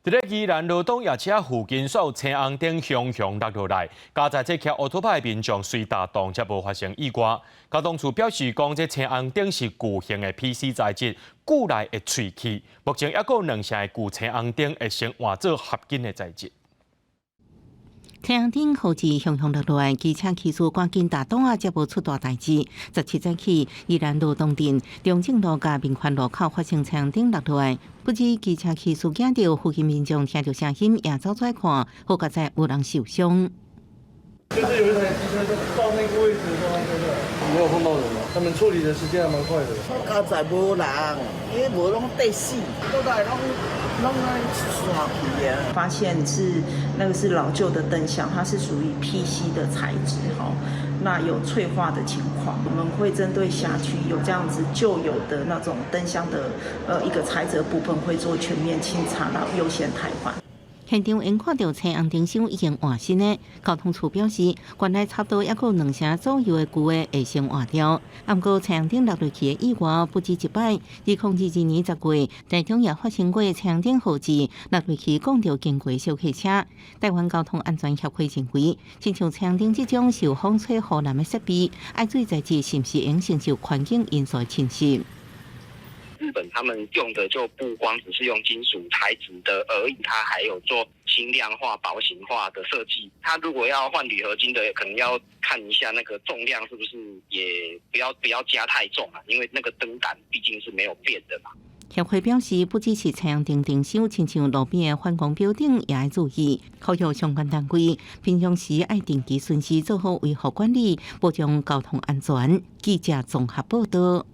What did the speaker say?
佇咧宜蘭羅東夜市附近，煞有青紅燈雄雄落落來，佳哉這騎烏托邦的民眾隨踏動，才無發生意外。交通處表示講，這青紅燈是舊型的 PC 材質，久來會脆去。目前猶閣有兩成的舊青紅燈會先換做合金的材質。青紅燈號誌雄雄落落來，機車騎士趕緊踏擋仔，才無出大代誌。17早起，宜蘭羅東鎮中正路佮民權路口發生青紅燈落落來，不止機車騎士驚著，附近民眾聽著聲音也走出來看，好佳哉無人受傷。就是有一台機車到那個位置的時候，沒有碰到人嘛，他們處理的時間還蠻快的。好佳哉無人，因為無攏綴死，倒來攏攏愛刷去啊。發現是那個是老舊的燈箱，它是屬於 PC 的材質哈，那有脆化的情況，我們會針對轄區有這樣子舊有的那種燈箱的一個材質部分，會做全面清查，然後優先汰換。現場𪜶看著青紅燈箱已經換新的，交通處表示，縣內差不多猶閣有兩成左右的舊的會先換掉。毋過青紅燈落落去的意外不止一擺，2022年10月，台中也發生過青紅燈號誌落落去摃著經過小客車。台灣交通安全協會認為，親像青紅燈這種受風吹雨淋的設備，愛水材質是毋是會承受環境因素的侵蝕？日本他們用的就不光只是用金屬材質的而已，它還有做輕量化、薄型化的設計。它如果要換鋁合金的，可能要看一下那個重量是不是也不要加太重啊，因為那個燈膽畢竟是沒有變的嘛。協會表示，不只是青紅燈燈箱，親像路邊的反光標頂也愛注意，呼籲相關單位平常時愛定期巡視，做好維護管理，保障交通安全。記者綜合報道。